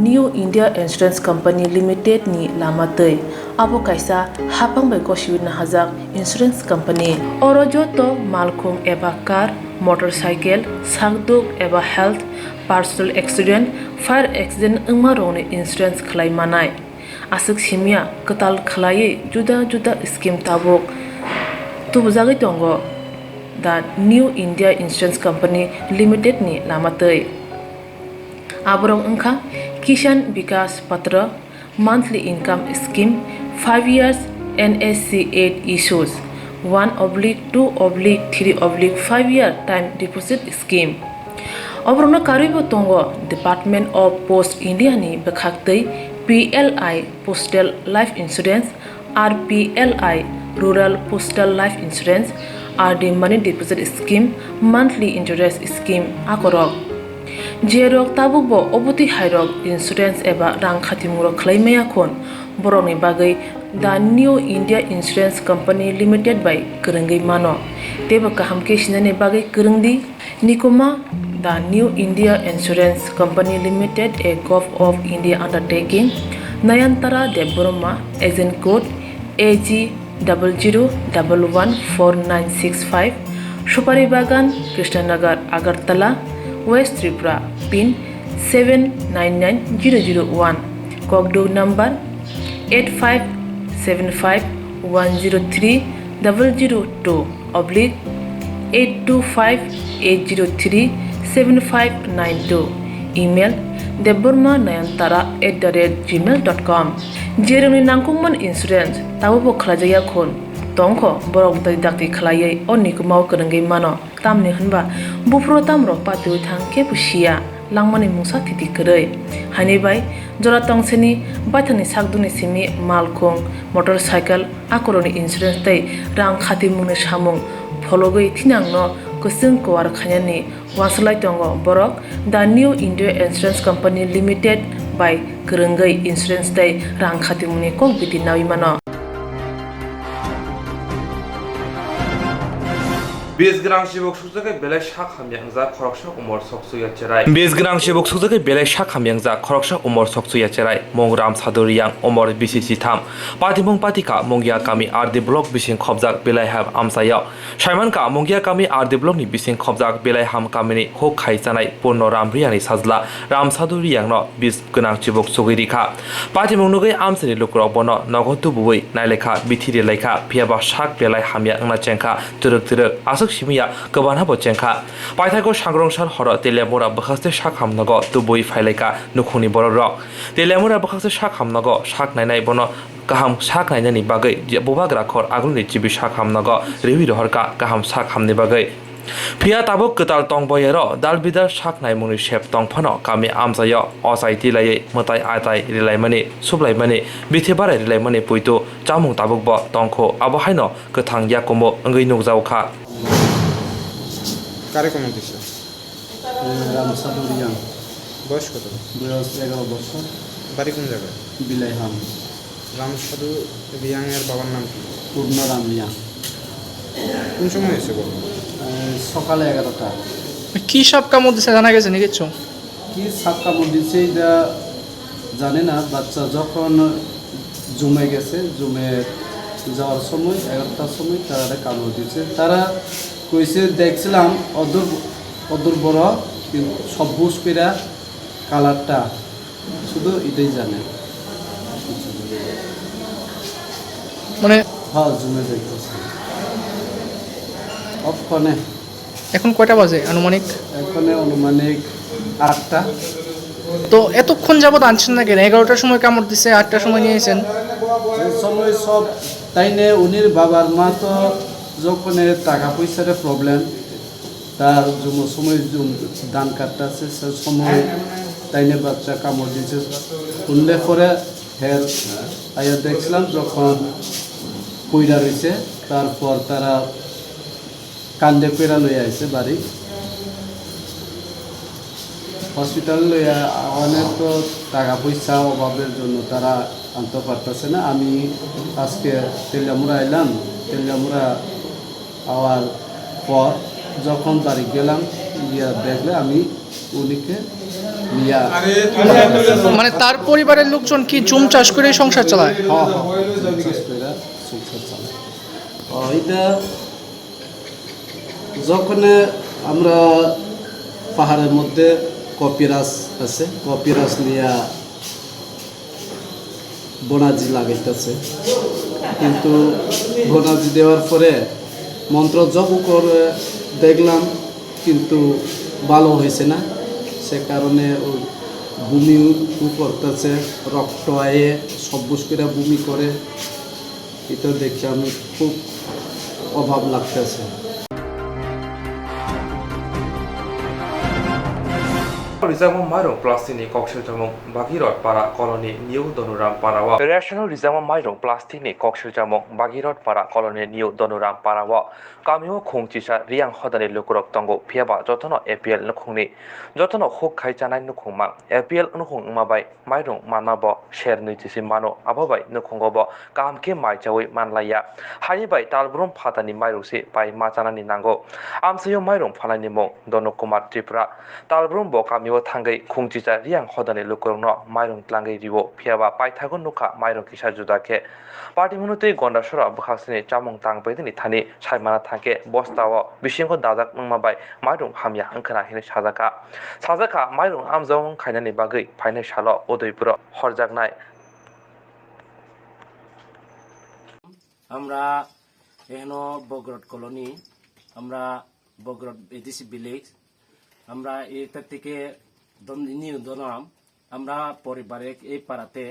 New India Insurance Company Limited ni lama twi. Abo kaisa haphang bai gosiwi nahajak insurance company. Oro joto malkhung eba car, motorcycle, sakduk eba health, personal accident, fire accident wngma rokni insurance khlai manai. Aswk simya kwtal khlaiwi juda juda scheme tabuk tubujagwi tongo the New India Insurance Company Limited ni lama twi. Aborok wngkha Kisan Vikas Patra, monthly income scheme, five years N S C eight issues, one oblique two oblique three oblique five year time deposit scheme. Oborokno karwibo tongo Department of Post India ni bwkhaktwi P L I Postal Life Insurance, R P L I Rural Postal Life Insurance, R D Money Deposit Scheme, Monthly Interest Scheme akorok. Jerok tabukbo obotwi hairok insurance eba rang khatimungrok khlai maya khun, borokni bagwi The New India Insurance Company Limited bai kwrwngwi mano. Teibo kaham khe sinani bagwi kwrwng di. Nikuma, The New India Insurance Company Limited, a Govt of India undertaking, Nayantara Debbarma, agent code A G double zero double one four nine six five, Supari Bagan, Krishnanagar, Agartala, West Tripura, pin seven nine nine zero zero one, kokduk number eight five seven five one zero three double zero two oblique eight two five eight zero three seven five nine two, email debbarma nayantara at the rate gmail dot com. Jerokni nangkukmani insurance tabukbo khlaijakya khun tongkho, borok dai dakti khlaiwi o nikumao kwrwngwi mano. Tamni hwnba buphuru tamrok patiwi thang khe bo siya, langmani mungsa thiti kwrwi. Haini bai jora tongsini baithangni sakdukni simi malkhung, motorcycle, akorokni insurance tei rang khatimungni samung phologwi thinangno kwchwng kuar khainani uansuk lai tongo borok. The New India Insurance Company Limited bai kwrwngwi insurance tei rang khatimungni kok biti naui mano. Bis gwnang chibuk sukjagwi belai sak hamya wngjak khoroksa umor sokchuya cherai. Bis gwnang chibuk sukjagwi belai sak hamya wngjak khoroksa umor sokchuya cherai. Mung Ramsadu Riyang, umor bisi sitham. Patimung Patika, Mungia kami R D block bising khobjak belai ham amchaio. Saimankha, Mungia kami R D block ni bising khobjak belai ham kamini huk khai chanai Purno Ram Riyang ni sajla Ramsadu Riyang no bis gwnang chibuk sugwi rikha. Patimung nugwi amchaini lukurok bono nogo tubuwi nailaikha, bithi rilaikha, phiyaba sak belai hamya wngna chengkha, twrwk twrwk aswk simiya kwbana bo chengkha. Paithago Sangrongsa horo Teliamura bwkhaste sak hamnogo tubuwi phailaikha nukhungni borokrok. Teliamura bwkhaste sak hamnogo sak nainai bono kaham sak nainani bagwi je bubagra khor agulni chibi sak hamnogo riwi rohorkha kaham sak hamni bagwi. Phiya tabuk kwtal tong boyero dal bidal sak naimungni sep tong phano kami amchaio ochai tilaiwi mwtai atai rilaimani, suplaimani, bithi barai rilaimani puitu chamung tabukbo tongkhu, abo haino kwthang yakumo wngwi nukjaokha. Kare kono disa? Ramsadu Riyang. বয়স কত? বয়স এগারো বছর। বাড়ি কোন জায়গায়? বিলাইহাম। রামসাধু রিয়াংয়ের বাবার নাম কি? পূর্ণ রাম রিয়াং। কোন সময় হয়েছে ঘটনা? এই সকালে এগারোটা। কি সাপ কামড় দিছে জানা গেছে নি কিছু? কি সাপ কামড় দিছে এটা জানি না। বাচ্চা যখন জুমে গেছে, জুমে যাওয়ার সময় এগারোটার সময় তারা কামড় দিছে। তারা কইছে, দেখছিলাম অদূর, অদূর বড়, কিন্তু সবুজ কইরা কালারটা, শুধু এটাই জানে। মানে হ্যাঁ, জুমে দেখতেছে। অক্ষণে। এখন কয়টা বাজে আনুমানিক? এখানে আনুমানিক আটটা। তো এতক্ষণ যাবত আনছেন না কেন? এগারোটার সময় কামড় দিছে, আটটার সময় নিয়ে এসেছেন। এই সময় সব তাই নিয়ে উনির বাবার মা তো যখন টাকা পয়সার প্রবলেম, তার জুমো সময় জুম-, ধান কাটতেছে, সে সময় তাই নিয়ে বাচ্চা কামড় দিছে। শুনলে পরে হের আইয়া দেখছিলাম যখন পইড়া রয়েছে, তারপর তারা কান্দে কইরা লইয়া আইছে বাড়ি। হসপিটাল লইয়া অনেক তো টাকা পয়সা অভাবের জন্য তারা আনতে পারতেছে না। আমি আজকে তেলিয়ামুড়া আইলাম, তেলিয়ামুড়া আওয়ার পর যখন বাড়ি গেলাম, গিয়া দেখলে আমি উনিকে নিয়া মানে তার পরিবারের লোকজন কি জুম চাষ করে সংসার চালায়? হ্যাঁ, হ্যাঁ, জুম চাষ করে সংসার চালায়। ও, এটা যখন আমরা পাহাড়ের মধ্যে কপিরাজ আছে, কপিরাজ নিয়ে বনাজি লাগাইতেছে, কিন্তু বনাজি দেওয়ার পরে মন্ত্র জপ করে দেখলাম, কিন্তু ভালো হয়েছে না। সে কারণে ও বমি করতেছে, রক্ত আয়ে সবুজ করে বমি করে। এটা দেখে আমি খুব অভাব লাগতেছে। Rijak mairung plastic ni kok swijamung Bagirot para colony New Donuram para o. Ration rijak mairung plastic ni kok swijamung Bagirot para colony New Donuram para o. Kami o khung chisa Riang hodani lukurok tongo, phiya ba jotono A P L nukhungni, jotono huk khai chanai nukhung mang. A P L nukhung wngma bai mairung manma bo ser nwi chisi mano, abo bai nukhungo bo kaham khe mai chaui manlaiya. Haini bai talbrum phatani mairung se pai ma chanani nango. Amsai o mairung phalnai ni mung Donok Kumar Tripura. Talbrum bo kami o thangwi khung chisa Riang hodani lukurokno mairung tlangwi rio, phiya ba paithago nukha mairung kisa juda khe. Party hwnwi twi Gondasora bwkhaksini chamung tang paidini thani saimana thangkhe bosta o bisingo dajak wngma bai mairung hamya wngkhwna hinwi sajakha. Sajakha mairung amjawung khainani bagwi phainai salo Udaipuro horjaknai. আমরা এখনো বগরট কলোনি, আমরা বগরট ADC village, আমরা এটা থেকে দন-, নিউ দনাম, আমরা পরিবারে এই পাড়াতে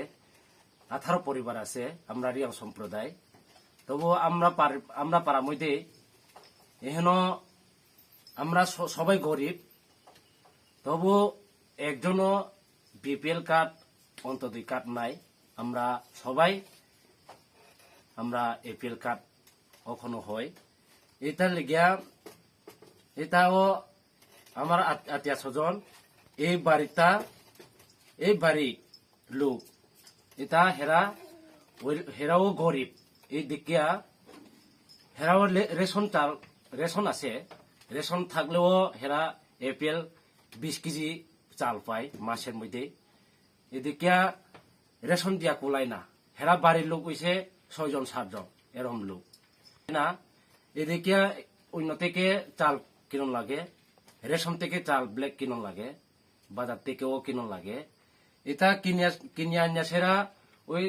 আঠারো পরিবার আছে, আমরা রিয়াং সম্প্রদায়। তবু আমরা পার-, আমরা পাড়ার মধ্যে এখনো আমরা স-, সবাই গরিব, তবু একজনও বিপিএল কার্ড, অন্তোদয় কার্ড নাই। আমরা সবাই, আমরা এপিএল কার্ড এখনো হয়। এটা লেগিয়া, এটাও আমার আত-, আত্মীয় স্বজন, এই বাড়িটা, এই বাড়ি লোক। এটা হেরা, ওই হেরাও গরিব। এই দেখিয়া হেরাও লে-, রেশন চাল, রেশন আছে। রেশন থাকলেও হেরা এপিএল বিশ কেজি চাল পায় মাসের মধ্যে। এদিকে রেশন দিয়া কুলায় না। হেরা বাড়ির লোক হইছে ছয়জন সাতজন, এরকম লোক। না, এদিকে অন্য থেকে চাল কিনন লাগে, রেশন থেকে চাল ব্ল্যাক কিনন লাগে, বাজার থেকেও কিনন লাগে। এটা কিনিয়া, কিনিয়া আনিয়া সেরা ওই,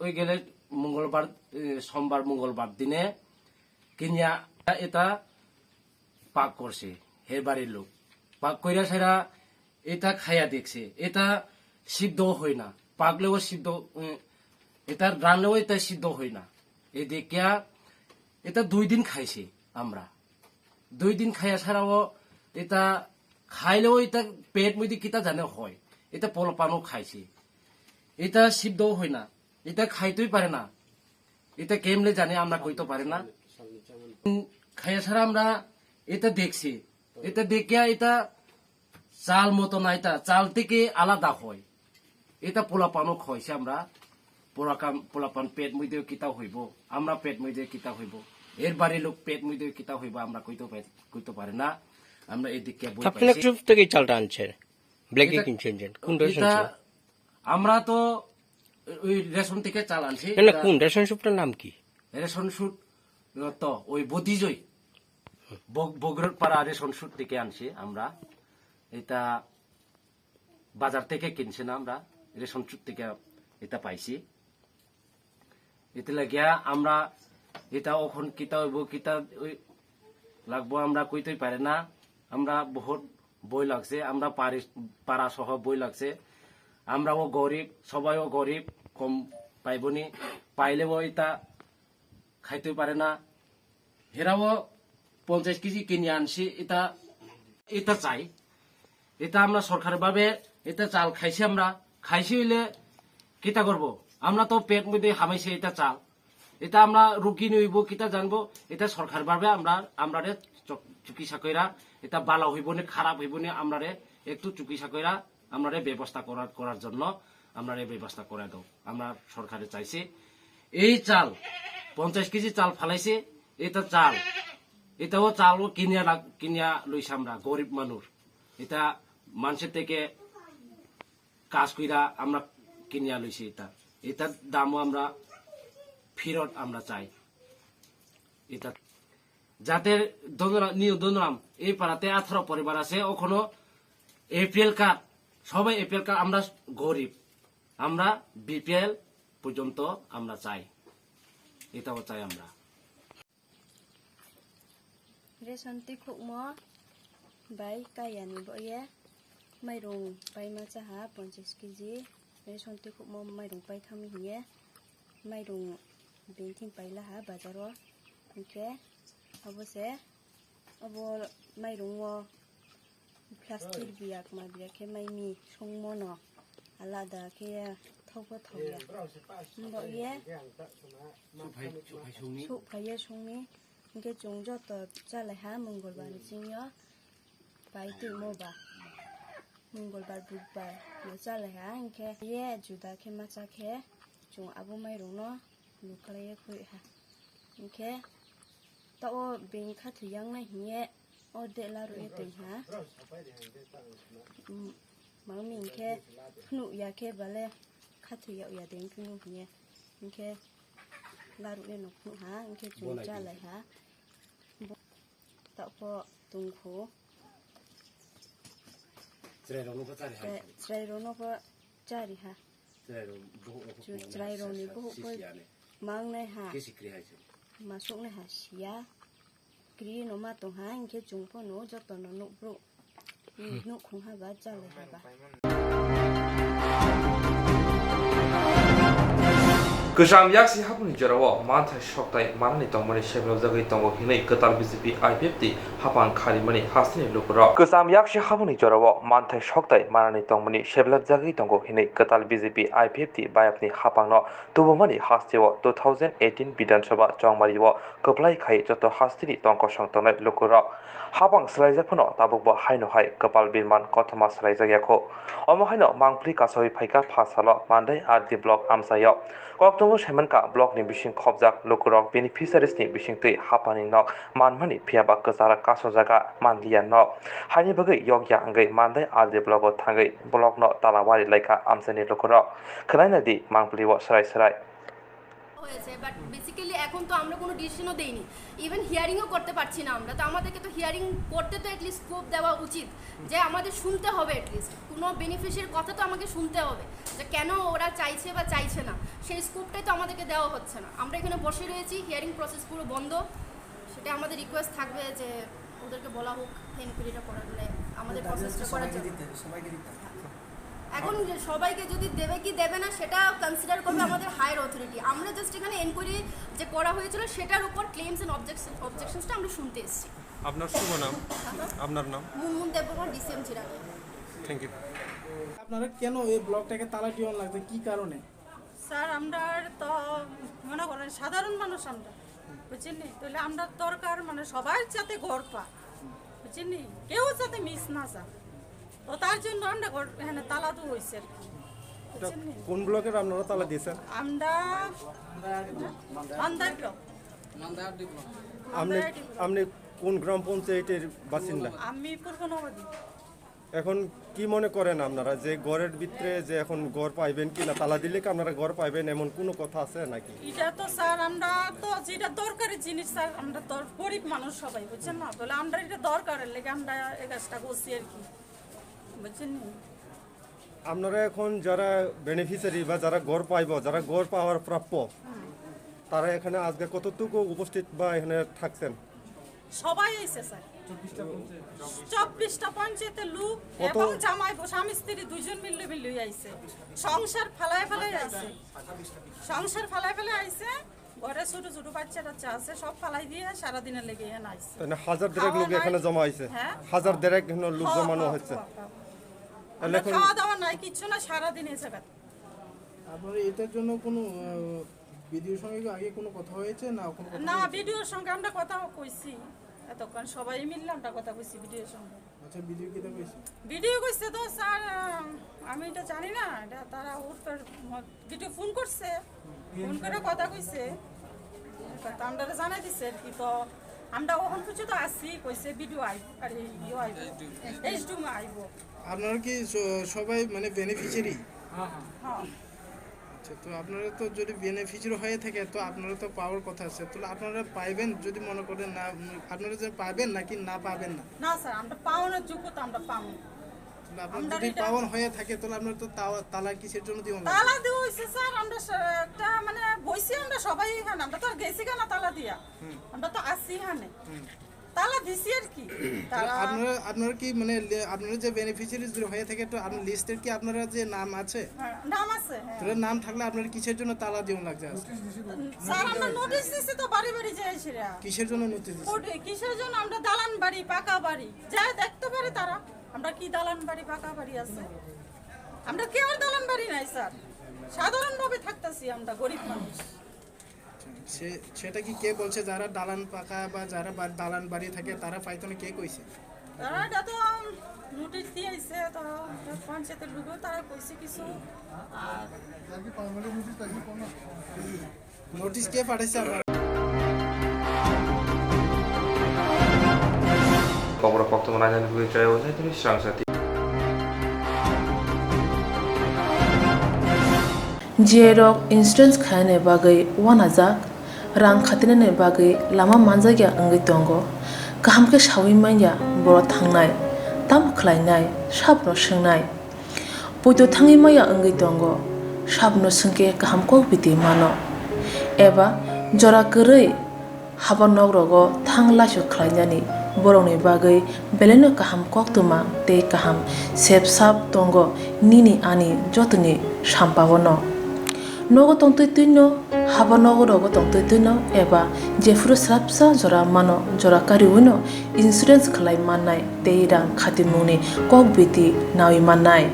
ওই গেলে মঙ্গলবার, এ, সোমবার মঙ্গলবার দিনে কিনিয়া এটা পাক করছে, হে বাড়ির লোক। পাক কইরা সেরা এটা খাইয়া দেখছে, এটা সিদ্ধ হয় না, পাকলেও সিদ্ধ, উম, এটা রানলেও এটা সিদ্ধ হয় না। এই দেখিয়া এটা দুই দিন খাইছি আমরা। দুই দিন খাইয়া ছাড়াও এটা খাইলেও এটা পেট মধ্যে কিতা জানে হয়, এটা পোলাপানও খাইছি। এটা সিদ্ধও হয় না, এটা খাইতেই পারে না, এটা কেমনে জানে আমরা কইতে পারে না। উম, খাইয়া ছাড়া আমরা এটা দেখছি, এটা দেখিয়া এটা চাল মতো না, এটা চাল থেকে আলাদা হয়। এটা পোলাপানও খাইছে আমরা। পোলাকান, পোলাপান পেট মধ্যে কিতা হইব, আমরা পেট মধ্যে কিতা হইব, এর বাড়ির লোক পেট মধ্যে কিতা হইব, আমরা কইতে পারি, কইতে পারি না। আমরা এদিকে বই আপনারা পাইছি। কোথা থেকে চালটা আনছেন? ব্ল্যাকে এটা, কিনছেন যে? কোন রেশন এটা শপ? আমরা তো ওই রেশন থেকে চাল আনছি। না, না, এটা কোন রেশন শপটার নাম কি? রেশন শপ তো ওই বদিজই। বগ-, বগরতপাড়া রেশন শপ থেকে আনছি আমরা। এটা বাজার থেকে কিনছি না আমরা, রেশন শপ থেকে এটা পাইছি। এটা লাগিয়া আমরা এটা অখন কিতা হইব, কিতা ওই লাগবো আমরা কইতেই পারে না। আমরা বহুত বই লাগছে, আমরা পারি-, পাড়া সহ বই লাগছে। আমরাও গরিব, সবাইও গরিব, কম পাইবনি, পাইলেও এটা খাইতেই পারে না। হেরাও পঞ্চাশ কেজি কিনে আনছি, এটা, এটা চাই। এটা আমরা সরকারি ভাবে এটা চাল খাইছি আমরা। খাইছি হইলে কিতা করব? আমরা তো পেট মধ্যে হামাইছে এটা চাল। এটা আমরা রুগী নইব, কিতা জানবো? এটা সরকারি ভাবে আমরা, আমরারে চক-, চিকিৎসা কইরা, এটা ভালো হইব নি, খারাপ হইব নি, আমরারে একটু চিকিৎসা কইরা, আমরারে ব্যবস্থা করার, করার জন্য আমরারে ব্যবস্থা করে দাও। আমরা সরকারে চাইছি। এই চাল, পঞ্চাশ কেজি চাল ফালাইছে, এটা চাল, এটাও চালও কিনিয়া লাগ-, কিনিয়া লইছে আমরা, গরিব মানুষ। এটা মানুষের থেকে কাজ কইরা আমরা কিনিয়া লইছি এটা। এটার দামও আমরা ফেরত আমরা চাই। এটা যাতে দনরা-, নিউ দনরাম এই পাড়াতে আঠারো পরিবার আছে, ওখানো এপিএল কার্ড, সবাই এপিএল কার্ড, আমরা গরিব, আমরা বিপিএল পর্যন্ত আমরা চাই, এটাও চাই আমরা। Ration tikhukmo bai kaya ni bo ye mairung paima chaha ponchas kg, ration tikhukmo mairung paithangmi hiye mairung bini thing pailaha bazar o. Hwnkhe abo se, abo mairungo plastic biya kwma biya khe mai mi songmo no alada khe thokbo thokya. Wngbo ye Suphai, suphai songni. Suphai ye songni. Hwnkhe chwng joto chalaiha Mongolbar ni singyo pai tongmo ba. Mongolbar, Budbar no chalaiha, hwnkhe ye juda khe ma cha khe chwng abo mairung no nukhlaiwi khoi ha. Hwnkhe ta o beng khathwi yang nai hiye o de laru ye tong ha. Mm, mangmi hwnkhe phunuk ya khe bale khathwi ya ya de phunuk hiye. Hwnkhe laru ye no phunuk ha, hwnkhe chwng chalaiha. Bo-, ta pho tongkhu. Chwrairokno pho chari hai. Chwrai-, chwrairokno pho chari ha. Chwrairok bohok rok pho. Chwrairokni bohok pho mangnai ha. Kesi kri hai se. Masuknai ha siya. Kri no ma tong ha, hwnkhe chwng pho no joto no nukbru. Nukhung ha ba, chalai ha ba. Kwcham yaksi habuni jorao manthai soktai manani tongmani seblabjagwi tongo hinwi kwtal B J P I P F T hapang kharimani hasteni lukurok. Kwcham yaksi habuni jorao manthai soktai manani tongmani seblabjagwi tongo hinwi kwtal B J P I P F T bayapni hapangno tubumani hasteo two thousand eighteen Bidhan Sabha chongmario kwplai khai joto hasteni tongkosong tongnai lukurok. Hapang swlaijak phano tabukbo haino hai kwpal birman kothoma swlaijak yakho. Omo haino mangpli kasawi phaikha pha salo Mandai R D block amchaio. Koktongo saimankha block ni bising khopjak lukurok beneficiaries ni bisingtwi hapani nok manmani phiyaba kwchara kasojaga manliya nok. Haini bagwi yokya wngwi Mandai R D block o thangwi block no tala wari laikha amchaini lukurok. Khwlaina di mangpli o swrai swrai. হয়েছে, but basically এখন তো আমরা কোনো ডিসিশনও দেইনি, ইভেন হিয়ারিংও করতে পারছি না আমরা। তো আমাদেরকে তো হিয়ারিং করতে তো অ্যাটলিস্ট স্কোপ দেওয়া উচিত, যে আমাদের শুনতে হবে অ্যাটলিস্ট, কোনো বেনিফিশিয়ারির কথা তো আমাকে শুনতে হবে যে কেন ওরা চাইছে বা চাইছে না, সেই স্কোপটাই তো আমাদেরকে দেওয়া হচ্ছে না। আমরা এখানে বসে রয়েছি, হিয়ারিং প্রসেস পুরো বন্ধ। সেটা আমাদের রিকোয়েস্ট থাকবে যে ওদেরকে বলা হোক, এনকোয়ারিটা করার, মানে আমাদের প্রসেসটা করার জন্য। এখন সবাইকে যদি দেবে কি দেবে না সেটা কনসিডার করবে আমাদের হায়ার অথরিটি। আমরা জাস্ট এখানে এনকোয়ারি যে করা হয়েছিল সেটার উপর ক্লেমস এন্ড অবজেকশন, অবজেকশনসটা আমরা শুনতে এসেছি। আপনার শুভ নাম? আপনার নাম? Munmun Debbarma, DCM Chirang. Thank you. আপনারা কেন এই ব্লকটাকে তালা দেওয়া লাগছে, কি কারণে? স্যার, আমরা তো মনে করেন সাধারণ মানুষ আমরা, বুঝছেন নি? তাহলে আমরা দরকার মানে সবার যাতে ঘর পা, বুঝছেন নি? কেউ যাতে মিস না যায়, তো তার জন্য আমরা ঘর এখানে তালা তো হয়েছে আর কি, বুঝছেন নি? কোন ব্লকের আপনারা তালা দিয়েছেন? আমরা মান্দার ব্লক। আপনি, মান্দার ব্লক। আপনি কোন গ্রাম পঞ্চায়েতের বাসিন্দা? আমি পূর্ব নবদ্বীপ। এখন কি মনে করেন আপনারা যে ঘরের ভিতরে যে এখন ঘর পাইবেন কি না, তালা দিলে কি আপনারা ঘর পাইবেন, এমন কোনো কথা আছে নাকি? এটা তো স্যার, আমরা তো যেটা দরকারি জিনিস স্যার, আমরা তো গরিব মানুষ সবাই, বুঝছেন না? তাহলে আমরা এটা দরকারের লেগে আমরা এই কাজটা করছি আর কি, বুঝছেন নি? আপনারা এখন যারা বেনিফিশিয়ারি বা যারা ঘর পাইবো, যারা ঘর পাওয়ার প্রাপ্য, তারা এখানে আজকে কতটুকু উপস্থিত বা এখানে থাকছেন? সবাই আইছে স্যার। চব্বিশটা পঞ্চায়েতের লোক কত? এবং জামাই বউ, স্বামী স্ত্রী দুইজন মিললে মিললে আইছে। সংসার ফালায় ফালায় আইছে। সংসার ফালায় ফালায় আইছে। ঘরে ছোট ছোট বাচ্চা টাচ্চা আছে, সব ফালাই দিয়ে সারাদিনের লেগে এখানে আইছে। তাই না, হাজার দেড়েক লোক এখানে জমা হয়েছে? হ্যাঁ। হাজার দেড়েক এখানে লোক হ্যাঁ, জমানো হ্যাঁ, হয়েছে। হ্যাঁ, হ্যাঁ। তাহলে আমরা এখন খাওয়া দাওয়া নাই, কিচ্ছু না, সারাদিন এসে বেড়ায়। আপনারা এটার জন্য কোনো, আহ, বিডিওর সঙ্গে কি আগে কোনো কথা হয়েছে না কোনো কথা না, হয়েছে? বিডিওর সঙ্গে আমরা কথা কইছি, এতক্ষণ সবাই মিললে আমরা কথা কইছি বিডিওর সঙ্গে। আচ্ছা, বিডিও কিতা কইছে? বিডিও কইছে তো স্যার, আম, আমি এটা জানি না, এটা তারা ওর তোর ম-, বিডিও ফোন করছে, ফোন করে কথা কইছে, তো আমরা জানাই দিছে আর কি। তো আমরা ওখান কিছু তো আসি, কইছে বিডিও আই, আরে ইয়ে আইব, এইচডিএম আইব। আপনারা কি স-, সবাই মানে বেনিফিশিয়ারি? হ্যাঁ। আচ্ছা, তো আপনারা তো যদি বেনিফিশিয়ারি হয়ে থাকে, তো আপনারা তো পাওয়ার কথা আছে, তাহলে আপনারা পাইবেন যদি মনে করেন না, উম, আপনারা যে পাবেন নাকি না পাবেন না? না স্যার, আমরা পাওনার যোগ্য তো আমরা পাবো। তাহলে আপনারা আমরা যদি এটা পাওন হয়ে থাকে, তাহলে আপনারা তো তাও-, তালা কিসের জন্য দিবেন? তালা দেওয়া হয়েছে স্যার, আমরা স-, একটা মানে বইছি আমরা সবাই এখানে, আমরা তো আর গেছি কেন তালা দিয়া? হুম। আমরা তো আসি এখানে। হুম। তালা দিছি আর কি। তালা আপনারা, আপনারা কি মানে লে-, আপনারা যে বেনিফিশিয়ারিজ হয়ে থাকে, তো আপনার লিস্টের কি আপনারা যে নাম আছে? হ্যাঁ, নাম আছে, হ্যাঁ। তাহলে নাম থাকলে আপনারা কিসের জন্য তালা দেওয়া লাগছে আজকে? স্যার, আমরা নোটিশ দিছি তো বাড়ি বাড়ি যাই সেটা। কিসের জন্য নোটিশ দিচ্ছেন? কোর্টে, কিসের জন্য? আমরা দালান বাড়ি, পাকা বাড়ি, যা দেখতে পারে তারা। আমরা কি দালান বাড়ি, পাকা বাড়ি আছে? আমরা কেউর দালান বাড়ি নাই স্যার, সাধারণভাবে থাকতাছি আমরা, গরিব মানুষ। সে-, সেটা কি কে বলছে, যারা দালান পাকা বা যারা বা-, দালান বাড়ি থাকে, তারা পাইতো না, কে কইছে? তারা এটা তো নোটিশ দিয়ে আইছে, তো পঞ্চায়েতের লোকও তারা কইছে কিছু। আর নোটিশ কে পাঠাইছে আপনার? Kokborok koktwma nainani bagwi chayao jaitini swrang sati. J rok insurance khainani bagwi uanajak, rang khatinani bagwi lama manjakya wngwi tongo. Kaham khe saui manya borok thangnai, tamo khlainai, sabno swngnai. Poito thangwi maya wngwi tongo, sabno swngkhe kaham kok biti mano. Eba jora kwrwi haba nok rogo thang laisu khlainani borokni bagwi belaino kaham koktwma tei kaham sep sap tongo nini ani jotoni sampao no. Nogo tongtwi twino, haba nogo rogo tongtwi twino eba jephuru swrapsa jora mano, jora kariwino insurance khlai mannai tei rang khatimungni kok biti naui mannai.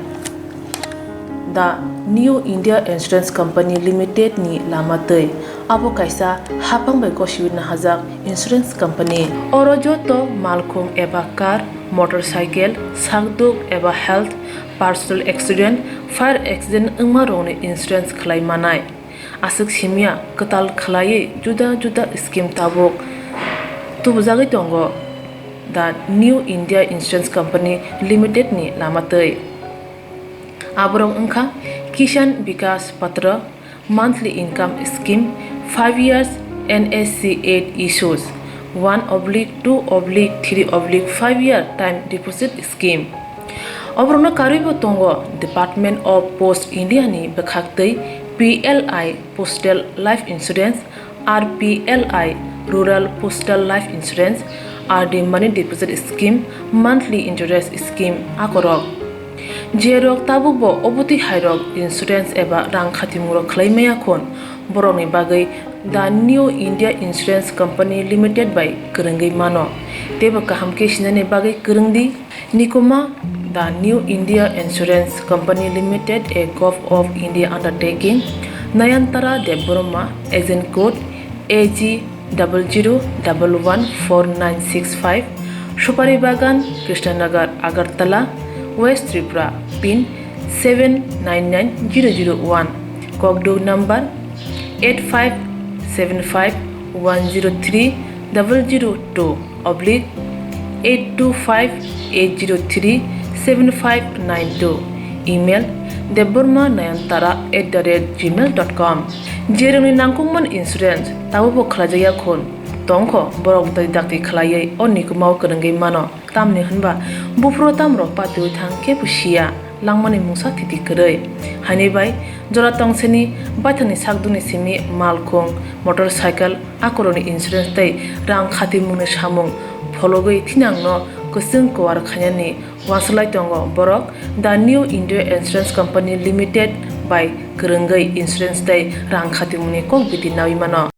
The New India Insurance Company Limited ni lama twi. Abo kaisa hapang bai gosiwi nahajak insurance company. Oro joto malkhung eba car, motorcycle, sakduk eba health, personal accident, fire accident wngma rokni insurance khlai manai. Aswk simya kwtal khlaiwi juda juda scheme tabuk tubujagwi tongo the New India Insurance Company Limited ni lama twi. Aborok wngkha Kisan Vikas Patra, monthly income scheme, five years N S C eight issues, one oblique two oblique three oblique five year time deposit scheme. Oborokno karwibo tongo Department of Post India ni bwkhaktwi P L I Postal Life Insurance, R P L I Rural Postal Life Insurance, R D Money Deposit Scheme, Monthly Interest Scheme akorok. Jerok tabukbo obotwi hairok insurance eba rang khatimungrok khlai maya khun, borokni bagwi The New India Insurance Company Limited bai kwrwngwi mano. Teibo kaham khe sinani bagwi kwrwngdi. Nikuma, The New India Insurance Company Limited, a Govt of India undertaking, Nayantara Debbarma, agent code A G double zero double one four nine six five, Supari Bagan, Krishnanagar, Agartala, West Tripura, pin seven nine nine zero zero one, kokduk number eight five seven five one zero three double zero two oblique eight two five eight zero three seven five nine two, email debbarma nayantara at the rate gmail dot com. Jerokni nangkukmani insurance tabukbo khlaijakya khun tongkho, borok dakti dakti khlaiwi o nikumao kwrwngwi mano. Tamni hwnba buphuru tamrok patiwi thang kebo siya, langmani mungsa thiti kwrwi. Haini bai jora tongseni baithangni sakdukni simi malkhung, motorcycle, akorokni insurance tei rang khatimungni samung phologwi thinangno kwchwng kuar khainani uansuk lai tongo borok The New India Insurance Company Limited bai kwrwngwi insurance tei rang khatimungni kok biti naui mano.